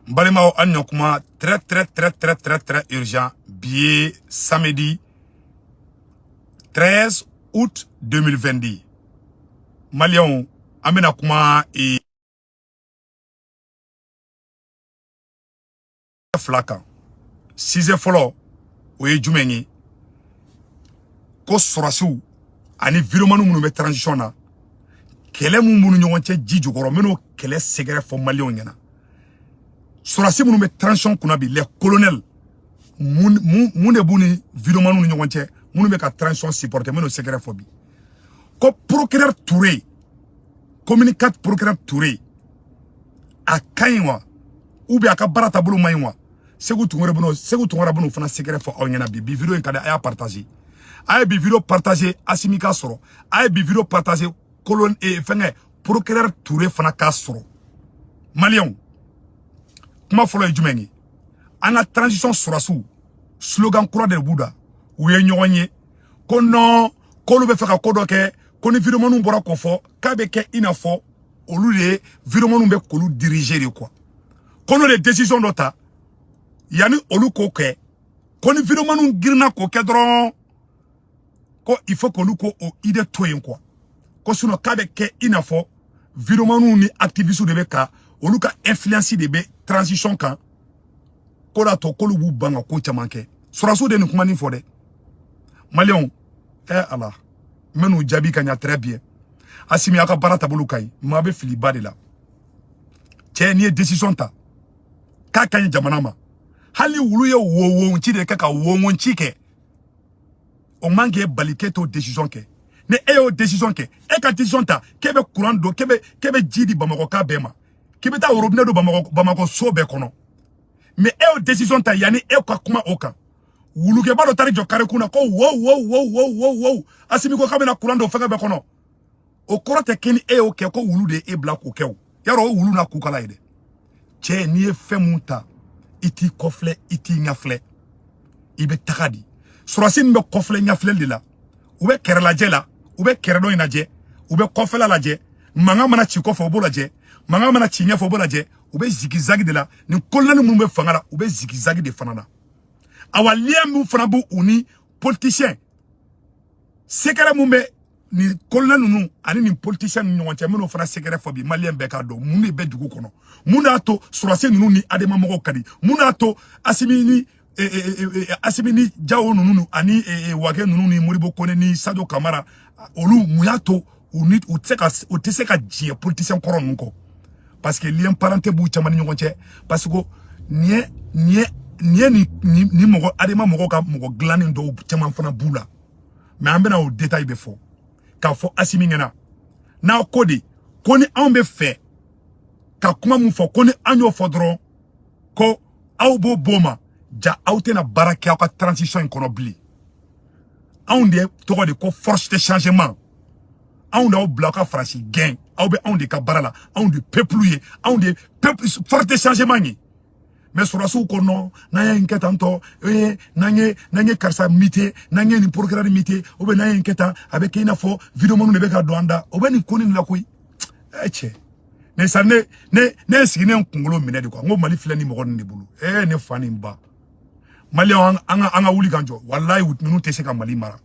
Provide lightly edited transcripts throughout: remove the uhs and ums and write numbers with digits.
N balimaw, an ɲɔ kuma très très très très très très urgent. Bi ye samedi 13 août 2022. Maliyɛnw, an bɛna kuma fila kan. Sujet fɔlɔ, o ye jumɛn ye? Ko sɔrɔsiw ani vidéoman minnu bɛ transition na, kɛlɛ mun b'u ni ɲɔgɔn cɛ ji jukɔrɔ, n bɛn'o kɛlɛ sɛgɛrɛ fɔ maliyɛnw ɲɛna. Sɔrɔsi minnu bɛ transition kunna bi, les colonels, mun de b'u ni vidéomanw ni ɲɔgɔn cɛ, minnu bɛ ka transition supporter, n bɛn'o sɛgɛrɛ fɔ bi. Ko procureur Touré, communicat procureur Touré, a ka ɲi wa, ou bien a ka baara taabolo man ɲi wa? Segu Tunkara bɛn'o, Segu Tunkara bɛn'o fana sɛgɛrɛ fɔ aw ɲɛna bi. Bi vidéo in ka di, a y'a partager. A ye bi vidéo partager, Asimi k'a sɔrɔ. A ye bi vidéo partager, colon fɛngɛ procureur Touré fana k'a sɔrɔ. Maliyɛnw, kuma fɔlɔ ye jumɛn ye? An ka transition sɔrɔsiw, slogan kura de b'u da. U ye ɲɔgɔn ye ko non, k'olu bɛ fɛ ka ko dɔ kɛ, ko ni vidéomanw bɔra k'o fɔ, k'a bɛ kɛ i n'a fɔ olu de ye vidéomanw bɛ k'olu diriger de quoi. Ko n'o de décision dɔ ta, yanni olu k'o kɛ, ko ni vidéomanw girinna k'o kɛ dɔrɔn, ko il faut k'olu ko o idée to yen quoi. Ko sinon k'a bɛ kɛ i n'a fɔ vidéomanw ni activistes de bɛ ka olu ka influence de bɛ transition kan, ko d'a tɔ k'olu b'u ban ka ko caman kɛ. Sɔrɔsiw de nin kuma nin fɔ dɛ. Maliyɛnw, ala, n bɛ n'u jaabi ka ɲa très bien. Asimi, aw ka baara taabolo ka ɲi, maa bɛ filiba de la. Cɛ, n'i ye décision ta k'a ka ɲi jamana ma, hali wulu ye wo ci de kɛ ka wo ci kɛ, o man k'e bali k'e t'o décision kɛ. Ni e y'o décision kɛ, e ka décision ta k'e bɛ courant don, k'e bɛ ji di Bamakɔ ka bɛɛ ma, k'i bɛ taa robinet don Bamakɔ, Bamakɔ so bɛɛ kɔnɔ, mais e y'o décision ta, yanni e ka kuma o kan, wulukɛba dɔ taara jɔ kare kun na ko wo wo wo wo wo wo, Asimi ko k'a bɛna courant don fɛngɛ bɛɛ kɔnɔ. O kɔrɔ tɛ k'i ni e y'o kɛ ko wulu de ye e bila k'o kɛ. O yarɔ, o wulu n'a kukala ye dɛ. Cɛ, n'i ye fɛn mun ta, i t'i kɔfilɛ, i t'i ɲɛfilɛ, i bɛ taga di. Sɔrɔsi min bɛ kɔfilɛ ɲɛfilɛ de la, u bɛ kɛrɛ lajɛ la, u bɛ kɛrɛ dɔ in lajɛ, u bɛ kɔfɛla lajɛ, mankan mana ci kɔfɛ, u b'o lajɛ, mankan mana ci ɲɛfɛ, u b'o lajɛ. U bɛ zigzag de la. Nin colonel minnu bɛ fanga la, u bɛ zigzag de fana na. Awa, lien min fana b'u u ni politicien, secret mun bɛ nin colonel ninnu ani nin politicien ni ɲɔgɔn cɛ, n bɛn'o fana secret fɔ bi. Maliyɛn bɛɛ k'a dɔn mun de bɛ dugu kɔnɔ, mun de y'a to sɔrɔsi ninnu ni ADEMA mɔgɔw ka di, mun de y'a to Asimi ni Jawo ninnu ani Wage ninnu ni Modibo Kone ni Sadio Kamara olu, mun y'a to u ni u tɛ se ka diɲɛ politicien kɔrɔ ninnu kɔ? Parce que lien parenté b'u caman ni ɲɔgɔn cɛ. Parce que nin ye nin mɔgɔ ADEMA mɔgɔw ka mɔgɔ dilannen dɔw caman fana b'u la. Mais an bɛna o détail bɛ fɔ k'a fɔ Asimi ɲɛna. N'aw ko de ko ni anw bɛ fɛ ka kuma mun fɔ, ko ni an y'o fɔ dɔrɔn, ko aw b'o b'o ma ja, aw tɛna baara kɛ aw ka transition in kɔnɔ bilen. Anw de tɔgɔ de ko force de changement. Anw d'aw bila aw ka Faransi gɛn, aw bɛ anw de ka baara la, anw de peuple ye, anw de peuple force de changement ye. Mais sɔrɔsiw ko non, n'an ye nin kɛ tan tɔ, n'an ye karisa muté, n'an ye nin procureur muté, ou bien n'an ye nin kɛ tan, a bɛ kɛ i n'a fɔ vidéoman de bɛ ka don an da. O bɛ nin ko nin la koyi. Cɛ, ne sa ne sigi, ne kunkolo minɛ de quoi. N ko Mali filɛ ni mɔgɔ nin de bolo. Ne fa ni ba, maliyɛnw, an ka wuli k'an jɔ. Walayi, ninnu tɛ se ka Mali mara.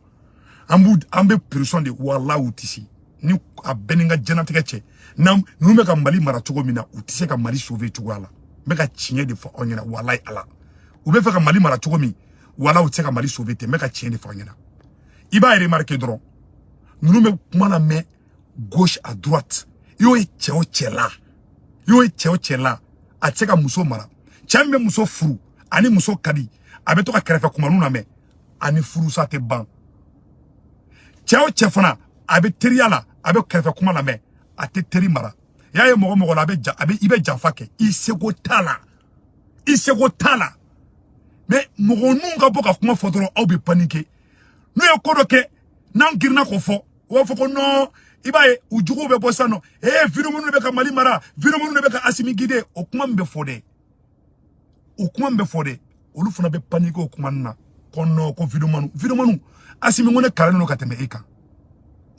An b'u, an bɛ pression de. Walayi, u tɛ se. Ni a bɛɛ ni n ka diɲɛlatigɛ cɛ, n'an ninnu bɛ ka Mali mara cogo min na, u tɛ se ka Mali sauver cogoya la. N bɛ ka tiɲɛ de fɔ aw ɲɛna. Walayi ala, u bɛ fɛ ka Mali mara cogo min, wala u tɛ se ka Mali sauver ten. N bɛ ka tiɲɛ de fɔ aw ɲɛna. I b'a remarquer dɔrɔn, ninnu bɛ kuma la mɛn gauche à droite. I y'o ye cɛ o cɛ la, i y'o ye cɛ o cɛ la, a tɛ se ka muso mara. Cɛ min bɛ muso furu ani muso ka di, a bɛ to ka kɛrɛfɛ kumaninw lamɛn, ani furusa tɛ ban. Cɛ o cɛ fana a bɛ teriya la, a bɛ kɛrɛfɛ kuma lamɛn, a tɛ teri mara. I y'a ye mɔgɔ mɔgɔ la, a bɛ ja, a bɛ i bɛ janfa kɛ, i seko t'a la, i seko t'a la. Mais mɔgɔ ninnu ka bɔ ka kuma fɔ dɔrɔn, aw bɛ paniquer. N'u ye ko dɔ kɛ, n'an girinna k'o fɔ, u b'a fɔ ko non. I b'a ye, u juguw bɛ bɔ sisan nɔ, vidéo minnu bɛ ka Mali mara, vidéo minnu bɛ ka Asimi guider. O kuma min bɛ fɔ dɛ, o kuma min bɛ fɔ dɛ, olu fana bɛ paniquer o kuma na ko non, ko vidéo vidéo. Asimi ko ne kalannen don ka tɛmɛ e kan.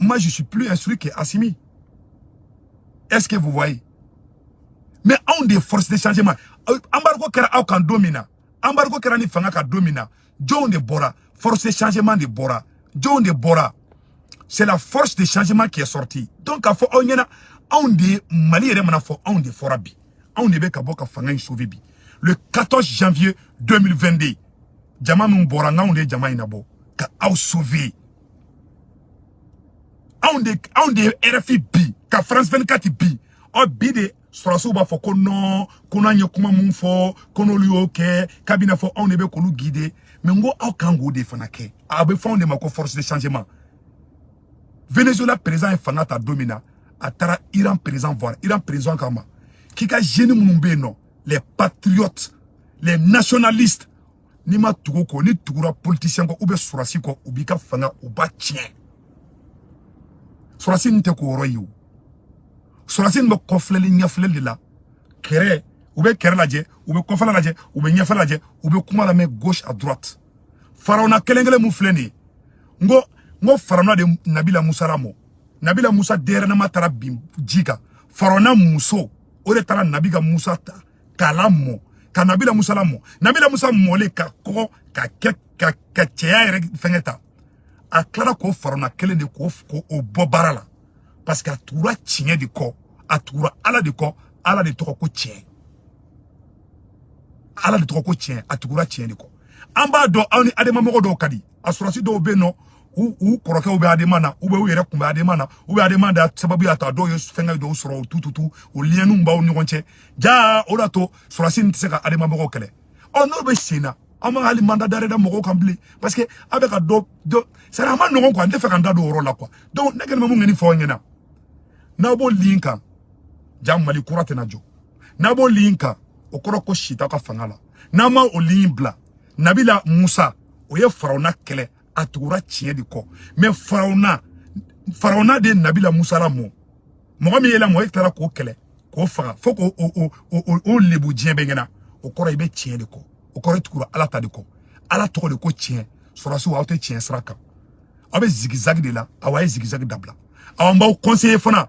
Moi, je suis plus instruit que Assimi. Est-ce que vous voyez? Mais anw de ye force de changement. Embargo kɛra aw kan don min na, embargo kɛra ni fanga kan don min na, jɔnw de bɔra? Force de changement de bɔra. Jɔnw de bɔra? C'est la force de changement qui est sortie. Donc k'a fɔ aw ɲɛna, anw de ye Mali yɛrɛ mana fɔ, anw de fɔra bi, anw de bɛ ka bɔ ka fanga in sauver bi. Le 14 janvier 2022, jama min bɔra, n'anw de ye jama in nabɔ ka aw sauver. Anw de ye RFI bi ka France 24 bi. Ɔ bi de, sɔrɔsiw b'a fɔ ko non, ko n'an ye kuma mun fɔ, ko n'olu y'o kɛ, k'a bɛna fɔ anw de bɛ k'olu guider. Mais n ko aw kan k'o de fana kɛ. A bɛ fɔ anw de ma ko force de changement. Venezuela président ye fanga ta don min na, a taara Iran président voir. Iran président kama k'i ka jeunes minnu bɛ yen nɔ, les patriotes, les nationalistes, n'i ma tugu kɔ, ni tugura politicien kɔ ou bien sɔrɔsi kɔ, u b'i ka fanga, u b'a tiɲɛ. Sɔrɔsi nin tɛ k'o yɔrɔ ye o. Sɔrɔsi nin bɛ kɔfilɛli ɲɛfilɛli de la. Kɛrɛ, u bɛ kɛrɛ lajɛ, u bɛ kɔfɛla lajɛ, u bɛ ɲɛfɛ lajɛ, u bɛ kuma lamɛn gauche à droite. Farawuna kelen kelen mun filɛ nin ye, n ko farawuna de Nabila Musa lamɔ. Nabila Musa denyɛrɛnama taara bin ji kan. Farawuna muso o de taara Nabi ka Musa ta k'a lamɔ, ka Nabila Musa lamɔ. Nabila Musa mɔlen ka kɔgɔ ka kɛ ka cɛya yɛrɛ fɛngɛ ta, a tilara k'o farawuna kelen de k'o o bɔ baara la, parce que a tugura tiɲɛ de kɔ, a tugura Ala de kɔ. Ala de tɔgɔ ko tiɲɛ, Ala de tɔgɔ ko tiɲɛ. A tugura tiɲɛ de kɔ. An b'a dɔn aw ni ADEMA mɔgɔ dɔw ka di. A sɔrɔsi dɔw bɛ yen nɔ, u kɔrɔkɛw bɛ ADEMA na, ou bien u yɛrɛ kun bɛ ADEMA na, ou bien ADEMA da sababu y'a to a dɔw ye fɛngɛ dɔw sɔrɔ, o tututu o lienw b'aw ni ɲɔgɔn cɛ. Ja o de y'a to sɔrɔsi nin tɛ se ka ADEMA mɔgɔw kɛlɛ. Ɔ n'o bɛ sen na, an ma hali mandat d'arrêt da mɔgɔw kan bilen, parce que a bɛ ka dɔ dɔ c'est à dire a ma nɔgɔn quoi. N tɛ fɛ ka n da don o yɔrɔ la quoi. Donc ne kɛlen bɛ mun kɛ ni fɔ aw ɲɛna, n'aw b'o ligne kan, ja Mali kura tɛna jɔ. N'a b'o ligne kan, o kɔrɔ ko si t'aw ka fanga la. N'an ma o ligne bila, Nabila Musa o ye Farawuna kɛlɛ, a tugura tiɲɛ de kɔ. Mais Farawuna de ye Nabila Musa lamɔ. Mɔgɔ min ye lamɔ, e taara k'o kɛlɛ, k'o faga, fo k'o o o o o lebu diɲɛ bɛɛ ɲɛna. O kɔrɔ i bɛ tiɲɛ de kɔ, o kɔrɔ i tugura Ala ta de kɔ. Ala tɔgɔ de ko tiɲɛ. Sɔrɔsiw, aw tɛ tiɲɛ sira kan, aw bɛ zigzag de la. Awa, a ye zigzag dabila. Aw, an b'aw conseiller fana,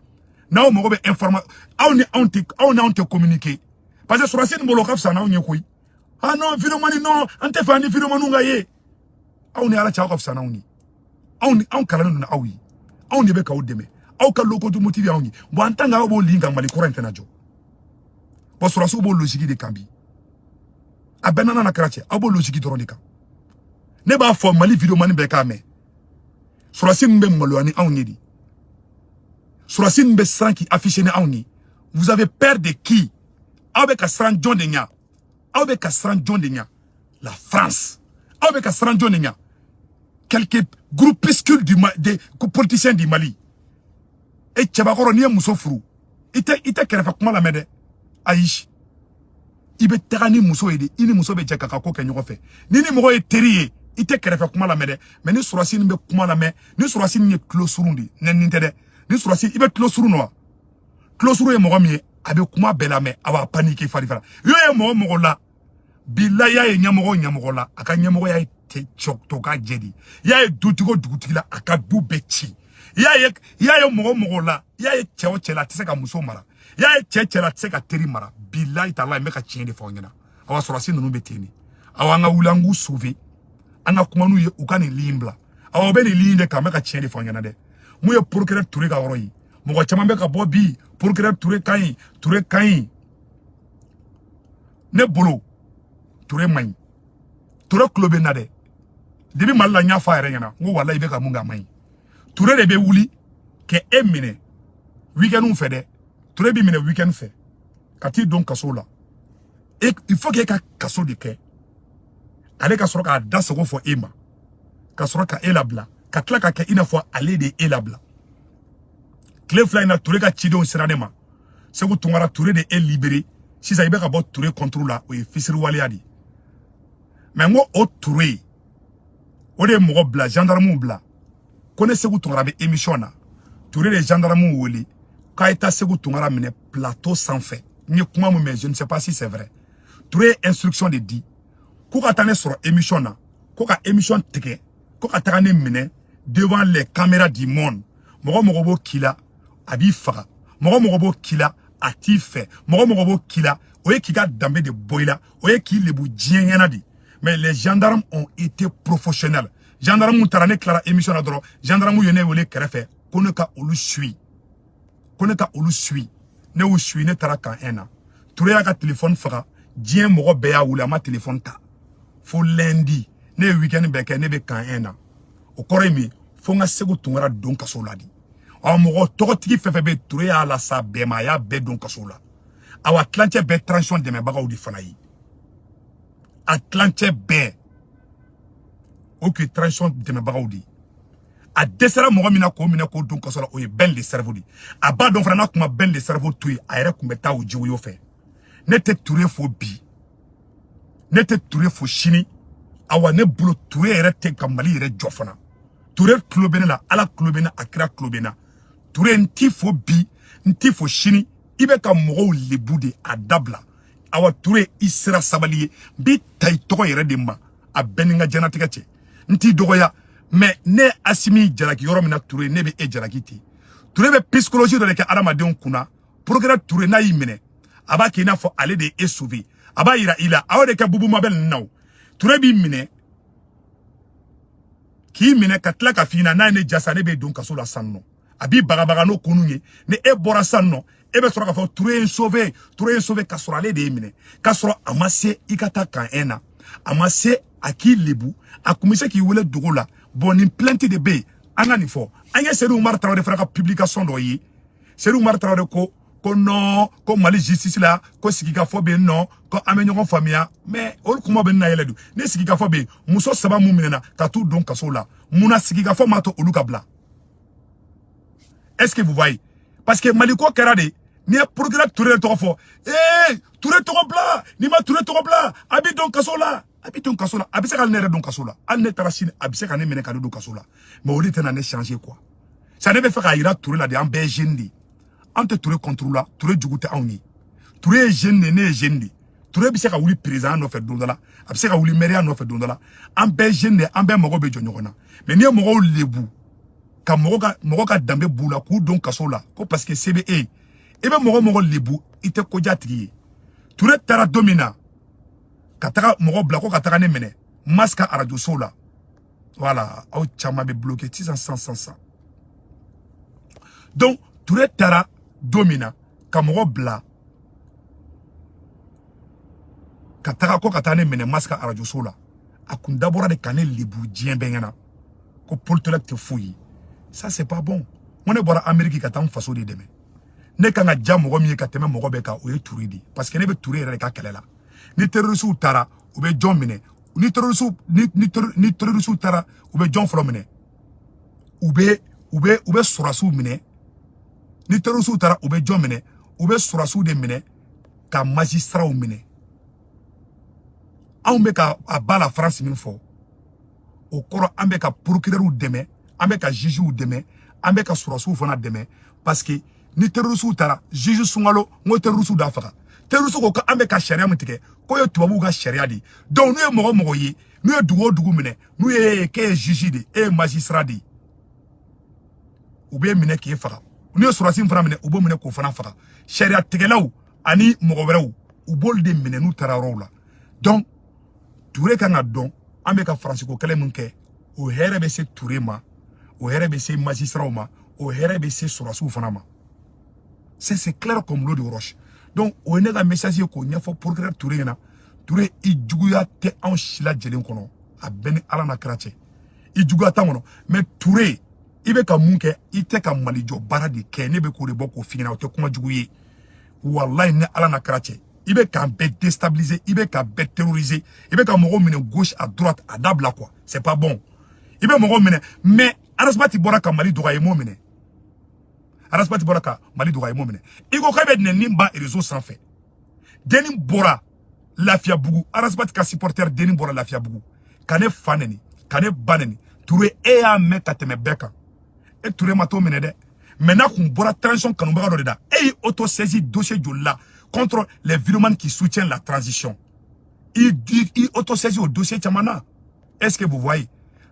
n'aw mago bɛ information, aw ni anw tɛ, aw n'anw tɛ communiquer, parce que sɔrɔsi nin bolo, o ka fisa n'anw ye koyi. Ah non, vidéoman non, an tɛ fɛ an ni vidéoman ka ye. Aw ni Ala cɛ, aw ka fisa n'anw ye. Anw ni anw kalannen don ni aw ye, anw de bɛ k'aw dɛmɛ, aw ka locomotive y'anw ye. Bon, en tant que aw b'o ligne kan, Mali kura in tɛna jɔ. Bon, sɔrɔsiw b'o logique de kan bi. A bɛɛ nana kɛra cɛ, aw b'o logique dɔrɔn de kan. Ne b'a fɔ Mali vidéoman bɛɛ k'a mɛn, sɔrɔsi min bɛ maloya ni anw ye de, sɔrɔsi min bɛ siran k'i afficher ni anw ye. Vous avez peur de qui? Aw bɛ ka siran jɔn de ɲɛ? Aw bɛ ka siran jɔn de ɲɛ? La France. Aw bɛ ka siran jɔn de ɲɛ? Quelques groupuscules des politiciens du Mali. E cɛbakɔrɔ, n'i ye muso furu, i tɛ kɛrɛfɛ kuma lamɛn dɛ. Ayi, i bɛ taga ni muso ye de, i ni muso bɛ jɛ k'a ka ko kɛ ɲɔgɔn fɛ. Ni mɔgɔ ye teri ye, i tɛ kɛrɛfɛ kuma lamɛn dɛ. Mais ni sɔrɔsi nin bɛ kuma lamɛn, ni sɔrɔsi nin ye tulo surun de, nɛni tɛ dɛ. Ni sɔrɔsi, i bɛ tulo surun wa? Tulo surun ye mɔgɔ min ye, a bɛ kuma bɛɛ lamɛn, a b'a paniquer fari fara. I y'o ye mɔgɔ mɔgɔ la bilahi, y'a ye ɲɛmɔgɔ o ɲɛmɔgɔ la, a ka ɲɛmɔgɔya ye to ka jɛ de. I y'a ye dutigi o dugutigi la, a ka du bɛɛ ci. I y'a ye mɔgɔ o mɔgɔ la, i y'a ye cɛ o cɛ la, a tɛ se ka muso mara. I y'a ye cɛ cɛ la, a tɛ se ka teri mara. Bilahi taala, n bɛ ka tiɲɛ de fɔ aw ɲɛna. Awa, sɔrɔsi ninnu bɛ ten de. Awa, an ka wuli, an k'u sauver, an ka kuma n'u ye, u ka nin ligne bila. Awa, u bɛ nin ligne de kan. N bɛ ka tiɲɛ de fɔ aw ɲɛna dɛ. Mun ye procureur Ture ka yɔrɔ ye? Mɔgɔ caman bɛ ka bɔ bi, procureur Ture ka ɲi, Ture ka ɲi. Ne bolo, Ture man ɲi. Ture tulo bɛ n na dɛ. Depuis Mali la, n y'a fɔ a yɛrɛ ɲɛna, n ko walayi, i bɛ ka mun kɛ, a man ɲi. Ture de bɛ wuli ka e minɛ week-end fɛ dɛ. Ture b'i minɛ week-end fɛ ka t'i don kaso la. E, il faut que e ka kaso de kɛ, ale ka sɔrɔ k'a da sago fɔ e ma, ka sɔrɔ ka e labila, ka tila ka kɛ i n'a fɔ ale de ye e labila. Tile 2 in na, Ture ka cidenw sera ne ma: Segu Tunkara, Ture de e libéré. Sisan i bɛ ka bɔ Ture contre la, o ye fisiriwaleya de ye. Mais n ko o Ture, o de ye mɔgɔ bila, gendarmew bila, ko ne Segu Tunkara bɛ émission na. Ture de ye gendarmew wele k'a ye taa Segu Tunkara minɛ plateau sanfɛ. N ye kuma mun mɛn, je ne sais pas si c'est vrai. Ture ye instruction de di ko ka taa ne sɔrɔ émission na, ko ka émission tigɛ, ko ka taga ne minɛ devant les caméras du monde. Mɔgɔ mɔgɔ b'o k'i la, a b'i faga. Mɔgɔ mɔgɔ b'o k'i la, A t'i fɛ. Mɔgɔ mɔgɔ b'o k'i la, o ye k'i ka danbe de bɔ i la, o ye k'i lebu diɲɛ ɲɛna de. Mais les gendarmes ont été professionnels. Gendarmes taara, ne tilara émission na dɔrɔn, gendarmes ye ne wele kɛrɛfɛ ko ne ka olu suit, ko ne ka olu suit. Ne y'u suit, ne taara camp 1 na. Touré y'a ka téléphone faga, diɲɛ mɔgɔ bɛɛ y'a wele, a ma téléphone ta fo lundi. Ne ye week-end bɛɛ kɛ, ne bɛ camp 1 na. O kɔrɔ ye min ye? Fo n ka Segu Tunkara don kaso la de. Ɔ, mɔgɔ tɔgɔtigi fɛn fɛn bɛ, Touré y'a lasa bɛɛ ma, a y'a bɛɛ don kaso la. Awa, tilancɛ bɛɛ transition dɛmɛbagaw de fana ye. A tilancɛ bɛɛ o tun ye transition dɛmɛbagaw de ye. A dɛsɛra mɔgɔ min na k'o minɛ k'o don kaso la, o ye Ben le Cerveau de ye. A b'a dɔn fana, n'a kun ma Ben le Cerveau to yen, a yɛrɛ tun bɛ taa o jiwoyo fɛ. Ne tɛ Touré fo bi, ne tɛ Touré fo sini. Awa, ne bolo, Touré yɛrɛ tɛ ka Mali yɛrɛ jɔ fana. Touré tulo bɛ ne la, Ala tulo bɛ ne, a kira tulo bɛ n na. Touré, n t'i fo bi, n t'i fo sini. I bɛ ka mɔgɔw lebu de, a dabila. Awa Touré, i sera sabali ye. N b'i ta i tɔgɔ yɛrɛ de ma, a bɛɛ ni n ka diɲɛlatigɛ cɛ. N t'i dɔgɔya, mais ne Asimi jalaki yɔrɔ min na, Touré, ne bɛ e jalaki ten. Touré bɛ psychologie dɔ de kɛ adamadenw kunna. Procureur Touré, n'a y'i minɛ, a b'a kɛ i n'a fɔ ale de ye e sauver. A b'a yira i la, a y'o de kɛ Bubu Mabel ninnu na. O Touré b'i minɛ, k'i minɛ ka tila ka f'i ɲɛna n'a ye ne jasa, ne bɛ don kaso la sisan nɔ. A b'i bagabaga n'o kunu ye. Ni e bɔra sisan nɔ, e bɛ sɔrɔ k'a fɔ Touré ye n sauver, Touré ye n sauver, k'a sɔrɔ ale de ye minɛ, k'a sɔrɔ a ma se i ka taa camp 1 na, a ma se a k'i lebu, a kun bɛ se k'i wele dogo la. Bon, nin plainte de bɛ yen, an ka nin fɔ. An ye Seydou Umar Tarawele fana ka publication dɔ ye. Seydou Umar Tarawele ko non, ko Mali justice la, ko sigikafɔ bɛ yen nɔ, ko an bɛ ɲɔgɔn faamuya. Mais olu kuma bɛ na yɛlɛ don. Ni sigikafɔ bɛ yen, muso saba mun minɛna ka t'u don kaso la, munna sigikafɔ m'a to olu ka bila? Est ce que vous voyez? Parce que Mali ko kɛra de, n'i ye procureur Touré tɔgɔ fɔ, ee, Touré tɔgɔ bila, n'i ma Touré tɔgɔ bila, a b'i don kaso la, a b'i don kaso la. A bɛ se ka ne yɛrɛ don kaso la. Hali ne taara sini, a bɛ se ka ne minɛ ka ne don kaso la, mais olu tɛna ne changer quoi. Ça, ne bɛ fɛ k'a yira Touré la de, an bɛɛ ye jeune de ye. An tɛ Touré contre la, Touré jugu tɛ anw ye. Touré ye jeune de, ne ye jeune de. Touré bɛ se ka wuli président nɔfɛ don dɔ la, a bɛ se ka wuli maire nɔfɛ don dɔ la. An bɛɛ ye jeune de, an bɛɛ mago bɛ jɔ ɲɔgɔn na. Mais n'i ye mɔgɔw lebu ka mɔgɔ ka danbe b'u la k'u don kaso la, ko parce que se bɛ e ye, i bɛ mɔgɔ lebu, i tɛ koja tigi ye. Touré taara don min na ka taga mɔgɔ bila ko ka taga ne minɛ masque arajo so la, voilà, aw caman bɛ bloqué sisan sisan sisan sisan. Donc Touré taara don min na ka mɔgɔ bila ka taga ko ka taa ne minɛ masque arajo so la, a kun dabɔra de ka ne lebu diɲɛ bɛɛ ɲɛna ko politologue tɛ foyi ye. Ça, c'est pas bon. N ko ne bɔra Amérique ka taa n faso de dɛmɛ. Ne kan ka ja mɔgɔ min ye ka tɛmɛ mɔgɔ bɛɛ kan, o ye Touré de ye, parce que ne bɛ Touré yɛrɛ de ka kɛlɛ la. Ni terroristew taara, u bɛ jɔn minɛ? Ni terroristew ni terroristew taara, u bɛ jɔn fɔlɔ minɛ? U bɛ sɔrɔdasiw minɛ. Ni terroristew taara, u bɛ jɔn minɛ? U bɛ sɔrɔdasiw de minɛ ka magistraw minɛ. Anw bɛ ka a ba la France min fɔ, o kɔrɔ an bɛ ka procureurw dɛmɛ, an bɛ ka jugew dɛmɛ, an bɛ ka sɔrɔdasiw fana dɛmɛ, parce que ni terroristew taara, juge Sunkalo n ko terroristew d'a faga. Terroristew ko k'an bɛ ka sariya min tigɛ, k'o ye tubabuw ka sariya de ye. Donc n'u ye mɔgɔ mɔgɔ ye, n'u ye dugu o dugu minɛ, n'u ye k'e ye juge de ye, e ye magistrat de ye, u b'e minɛ k'e faga. N'u ye sɔrɔdasi fana minɛ, u b'o minɛ k'o fana faga. Sariya tigɛlaw ani mɔgɔ wɛrɛw, u b'olu de minɛ n'u taara yɔrɔw la. Donc Touré kan ka dɔn, an bɛ ka faransiko kɛlɛ min kɛ, o hɛrɛ bɛ se Touré ma, o hɛrɛ bɛ se magistraw ma, o hɛrɛ bɛ se sɔrɔdasiw fana ma. C'est clair comme l'eau de roche. Donc o ye ne ka message ye k'o ɲɛfɔ procureur Touré ɲɛna. Touré, i juguya tɛ anw si lajɛlen kɔnɔ, a bɛɛ ni Ala n'a kira cɛ, i juguya t'an kɔnɔ. Mais Touré, i bɛ ka mun kɛ? I tɛ ka Mali jɔ baara de kɛ. Ne bɛ k'o de bɔ k'o f'i ɲɛna, o tɛ kuma jugu ye. Walayi, ni Ala n'a kira cɛ, i bɛ k'an bɛɛ déstabiliser, i bɛ ka bɛɛ terroriser, i bɛ ka mɔgɔw minɛ gauche à droite, a dabila quoi, c'est pas bon. I bɛ mɔgɔw minɛ, mais Arasibati bɔra ka Mali dɔgɔya, i m'o minɛ. Arasibati bɔra ka Mali dɔgɔya, i m'o minɛ. I ko k'a bɛ nɛni ban réseau sanfɛ. Denni bɔra Lafiyabugu, Arasibati ka supporter denni bɔra Lafiyabugu ka ne fa nɛni, ka ne ba nɛni. Touré, e y'a mɛn ka tɛmɛ bɛɛ kan. E Touré ma t'o minɛ dɛ. Mais n'a kun bɔra transition kanubaga dɔ de da, e ye auto-saisi dossier joli la contre les vidéomans qui soutiennent la transition? I auto-saisi o dossier caman na. Est-ce que vous voyez?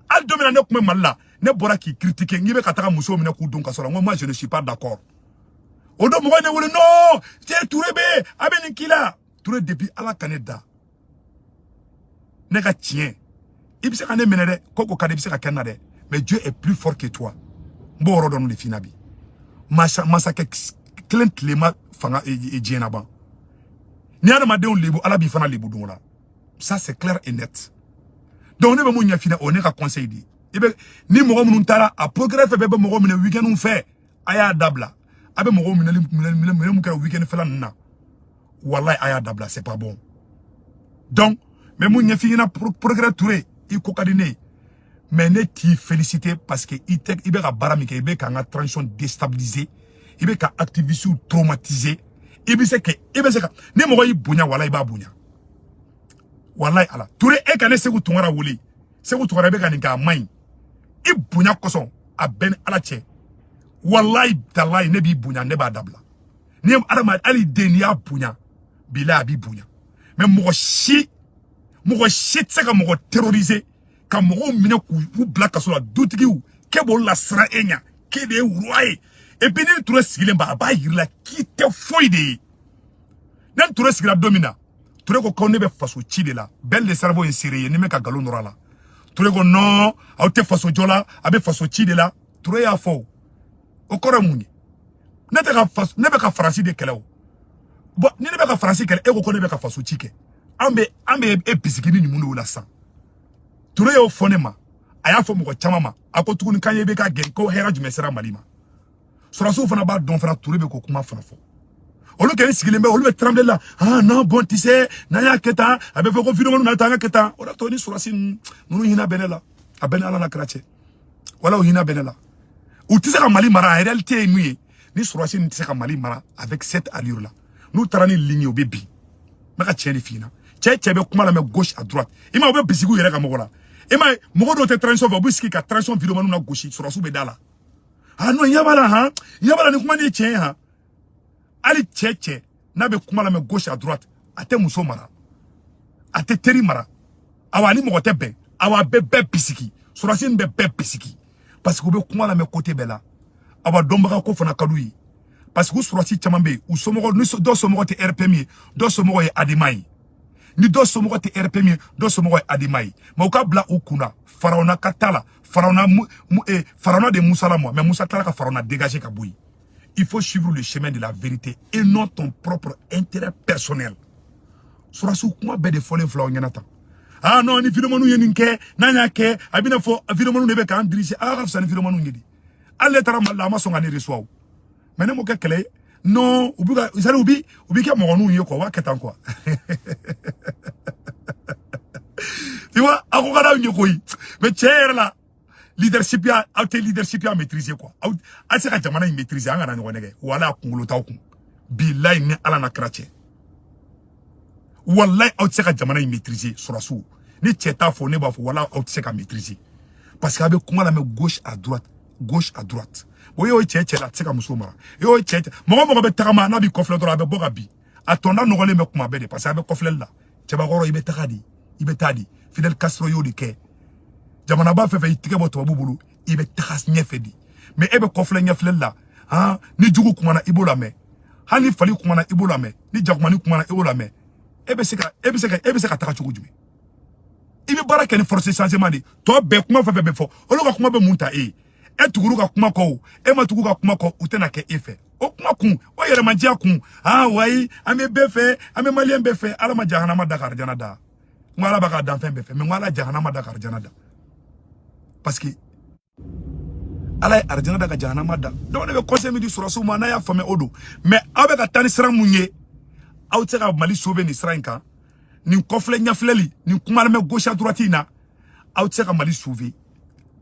Hali don min na ne tun bɛ Mali la, ne bɔra k'i critiquer, n'i bɛ ka taga musow minɛ k'u don kaso la, n ko moi, je ne suis pas d'accord. O don mɔgɔ ne wele, non, cɛ Touré bɛ a bɛ nin k'i la. Touré, depuis Ala ka ne da, ne ka tiɲɛ, i bɛ se ka ne minɛ dɛ, ko ko ka di, i bɛ se ka kɛ n na dɛ, mais Dieu est plus fort que toi. N b'o yɔrɔ dɔn de f'i ɲɛna bi. Masa masakɛ kelen tilema fanga diɲɛ na ban. Ni adamadenw lebu, Ala b'i fana lebu don o la. Ça, c'est clair et net. Donc ne bɛ mun ɲɛf'i ɲɛna, o ye ne ka conseil de ye. I bɛ ni mɔgɔ minnu taara a progrès fɛ, bɛɛ bɛ mɔgɔ minɛ week-end fɛ, a y'a dabila. A bɛ mɔgɔw minɛli minɛ minɛ mun kɛra week-end fɛla ninnu na, wallahi, a y'a dabila, c'est pas bon. Donc n bɛ mun ɲɛf'i ɲɛna, progrès Touré, i ko ka di ne ye, mais ne t'i féliciter parce que i tɛ, i bɛ ka baara min kɛ, i bɛ k'an ka transition déstabiliser, i bɛ ka activistes traumatiser. I bɛ se ka ni mɔgɔ y'i bonya, wala i b'a bonya, walayi Ala. Touré, e ka ne Segu Tunkara wele, Segu Tunkara, i bɛ ka nin kɛ, a man ɲi. I bonya kosɔn, a bɛɛ ni Ala cɛ, walayi talayi, ne b'i bonya, ne b'a dabila. Ni ye adama, hali den, n'i y'a bonya, bilayi, a b'i bonya. Mais mɔgɔ si tɛ se ka mɔgɔ terroriser, ka mɔgɔw minɛ k'u bila kaso la, dutigiw k'e b'olu lasiran e ɲɛ, k'e de ye roi ye. Et puis ni Touré sigilen ba, a b'a yir'i la k'i tɛ foyi de ye. Ne Touré sigira don min na, Touré ko ne bɛ faso ci de la. Bɛɛ le cerveau ye seere ye, ni bɛ ka nkalon nɔrɔ a la. Touré ko non, aw tɛ faso jɔ la, a bɛ faso ci de la. Touré y'a fɔ, o kɔrɔ ye mun ye? Ne tɛ ka faso, ne bɛ ka Faransi de kɛlɛ o. Bon, ni ne bɛ ka Faransi kɛlɛ, e ko ne bɛ ka faso ci kɛ, an bɛ e bisigi ni nin mun de o la sisan? Touré y'o fɔ ne ma, a y'a fɔ mɔgɔ caman ma. A ko tuguni k'an ye bɛ ka gɛn, ko hɛrɛ jumɛn sera Mali ma? Sɔrɔsiw fana b'a dɔn fana, Touré bɛ k'o kuma fana fɔ. Olu kɛni sigilen bɛ, olu bɛ trembler la. Ah non, bon, tu sais, n'an y'a kɛ tan, a bɛ fɔ ko vidéo na tan, an ka kɛ tan. O de to ni sɔrɔsi ninnu hinɛ bɛ ne la, a bɛ ne Ala la kira cɛ, wala o hinɛ bɛ ne la. U tɛ se ka Mali mara. En réalité ye mun ye? Ni sɔrɔsi ninnu tɛ se ka Mali mara avec cette allure là, n'u taara ni ligne ye, u bɛ bin. N bɛ ka tiɲɛ de f'i ɲɛna. Cɛ bɛ kuma lamɛn gauche à droite, i ma, u bɛ bisigi u yɛrɛ ka mɔgɔ la. I ma ye, mɔgɔ dɔw tɛ transition fɛ, u bɛ sigi ka transition vidéo na gosi, sɔrɔsiw bɛ da la. Ah non, ɲɛ b'a la han, ɲɛ b'a la, ni kuma nin ye tiɲɛ ye han. Hali cɛ n'a bɛ kuma lamɛn gauche à droite, a tɛ muso mara, a tɛ teri mara, awa, ni mɔgɔ tɛ bɛn, awa, a bɛ bɛɛ bisigi. Sɔrɔsi nin bɛ bɛɛ bisigi parce que u bɛ kuma lamɛn côté bɛɛ la. Awa, dɔnbaga ko fana ka d'u ye parce que u sɔrɔsi caman bɛ yen, u somɔgɔw ni dɔw somɔgɔw tɛ RPM ye, dɔw somɔgɔw ye ADEMA ye. Ni dɔw somɔgɔ tɛ RPM ye, dɔw somɔgɔ ye ADEMA ye. Mais u ka bila u kunna, Farawuna ka taa la, Farawuna mu, Farawuna de Musa la mɔ, mais Musa tilala ka Farawuna dégager ka bɔ yen. Il faut suivre le chemin de la vérité et non ton propre intérêt personnel. Sɔrɔsiw, kuma bɛɛ de fɔlen filɛ aw ɲɛna tan. Ah non, ni vidéomanw ye nin kɛ, n'an y'a kɛ, a bɛna fɔ vidéomanw de bɛ k'an diriger. Ala ka fisa ni vidéomanw ye de. Hali ne taara Mali la, a ma sɔn ka ne reçoit o, mais ne m'o kɛ kɛlɛ ye. Non, u bɛ ka, c'est à dire u bi kɛ mɔgɔninw ye quoi, u b'a kɛ tan quoi. Tu vois, a ko ka d'aw ye koyi, mais tiɲɛ yɛrɛ la, leadership ya, aw tɛ leadership ya maîtriser quoi. Aw tɛ se ka jamana in maîtriser. An kana ɲɔgɔn nɛgɛ, wala a kunkolo t'aw kun. Bilayi, ni Ala na kira cɛ, wallahi, aw tɛ se ka jamana in maîtriser. Sɔrɔsiw, ni cɛ t'a fɔ, ne b'a fɔ, wala aw tɛ se ka maîtriser parce que a bɛ kuma lamɛn gauche à droite, gauche à droite. Bon, e y'o cɛ la, a tɛ se ka muso mara. E y'o cɛ, mɔgɔ bɛ tagama, n'a b'i kɔfilɛ dɔrɔn, a bɛ bɔ ka bin. A tɔnda nɔgɔlen bɛ kuma bɛɛ de parce que a bɛ kɔfilɛli la. Cɛbakɔrɔ, i bɛ taga de, i bɛ taa de. Fidel Castro y'o de kɛ. Jamanaba fɛn fɛn i tigɛ bɔ tubabu bolo, i bɛ taga ɲɛfɛ de. Mais e bɛ kɔfilɛ ɲɛfilɛli la han. Ni jugu kumana, i b'o lamɛn. Hali ni fali kumana, i b'o lamɛn. Ni jakumani kumana, i b'o lamɛn. E bɛ se ka taga cogo jumɛn? I bɛ baara kɛ ni force changement de. Tɔ bɛɛ, kuma fɛn fɛn bɛ fɔ, olu ka kuma bɛ mun ta e ye? E tuguru ka kuma kɔ o, e ma tugu ka kuma kɔ, u tɛna kɛ e fɛ. O kuma kun, o yɛrɛmadiya kun. Ah wayi, an bɛ bɛɛ fɛ, an bɛ maliyɛn bɛɛ fɛ. Ala ma jahanama da ka arijana da. N ko Ala b'a ka danfɛn bɛɛ fɛ, mais n ko Ala jahanama da ka arijana da, parce que Ala ye arijana da ka jahanama da. Donc ne bɛ conseil min di sɔrɔsiw ma, n'a y'a faamuya, o don. Mais aw bɛ ka taa ni sira mun ye, aw tɛ se ka Mali sauver nin sira in kan. Nin kɔfilɛ ɲɛfilɛli, nin kuma lamɛn gauche à droite in na, aw tɛ se ka Mali sauver.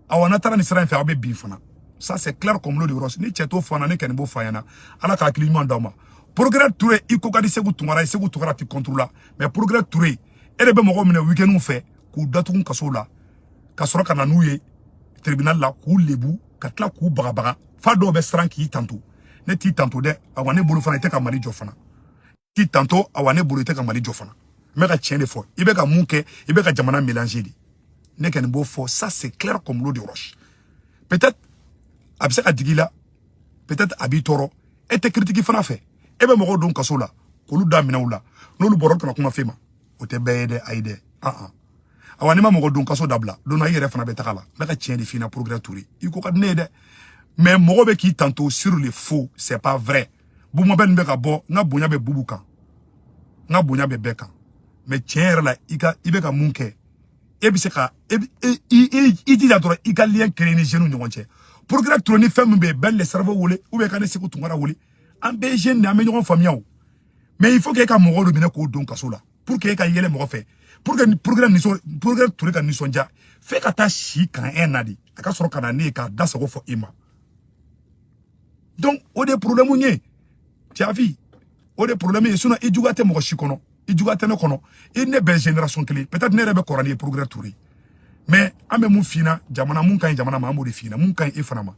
Awa, n'a taara nin sira in fɛ, aw bɛ bin fana. Ça, c'est clair comme l'eau de roche. Ni cɛ t'o fɔ an na, ne kɔni b'o fɔ an ɲɛna. Ala ka hakili ɲuman d'aw ma. Progrès Touré, i ko ka di Segu Tunkara ye, Segu Tunkara ti contre la. Mais Progrès Touré, e de bɛ mɔgɔw minɛ week-end fɛ k'u datugu kaso la, ka sɔrɔ ka na n'u ye tribunal la, k'u lebu, ka tila k'u bagabaga, fa dɔw bɛ siran k'i tanto. Ne t'i tanto dɛ. Awa, ne bolo fana, i tɛ ka Mali jɔ fana. T'i tanto. Awa, ne bolo, i tɛ ka Mali jɔ fana. N bɛ ka tiɲɛ de fɔ. I bɛ ka mun kɛ? I bɛ ka jamana mélanger de. Ne kɔni b'o fɔ. Ça, c'est clair comme l'eau de roche. Peut-être a bɛ se ka digi i la, peut-être a b'i tɔɔrɔ. E tɛ critique fana fɛ. E bɛ mɔgɔw don kaso la k'olu da minɛ u la, n'olu bɔra, olu kana kuma f'e ma. O tɛ bɛɛ ye dɛ. Ayi dɛ, ah ah, awa, n'i ma mɔgɔ don kaso dabila, don dɔ i yɛrɛ fana bɛ taga la. N bɛ ka tiɲɛ de f'i ɲɛna. Progrès Touré, i ko ka di ne ye dɛ, mais mɔgɔ bɛ k'i tanto sur le faux, c'est pas vrai. Bubu Mabel bɛ ka bɔ, n ka bonya bɛ Bubu kan, n ka bonya bɛ bɛɛ kan, mais tiɲɛ yɛrɛ la, i ka i bɛ ka mun kɛ? E bɛ se ka e i jija dɔrɔn i ka lien créer ni jeunes ɲɔgɔn cɛ. Progrès Touré, ni fɛn min bɛ yen, Ben le Cerveau wele ou bien ka ne Segu Tunkara wele, an bɛɛ ye jeune de, an bɛ ɲɔgɔn faamuya o. Mais il faut que e ka mɔgɔw de minɛ k'o don kaso la pour que e ka yɛlɛ mɔgɔ fɛ, pour que progrès nisɔn, Progrès Touré ka nisɔndiya f'e ka taa si kan un na de, a ka sɔrɔ ka na ne ye k'a da sago fɔ e ma. Donc o de ye problème ye, tu as vu, o de ye problème ye. Sinon i juguya tɛ mɔgɔ si kɔnɔ, i juguya tɛ ne kɔnɔ, i ne bɛɛ génération kelen. Peut-être ne yɛrɛ bɛ kɔrɔ ni ye, Progrès Touré, mais an bɛ mun f'i ɲɛna? Jamana mun ka ɲi jamana ma, an b'o de f'i ɲɛna. Mun ka ɲi e fana ma?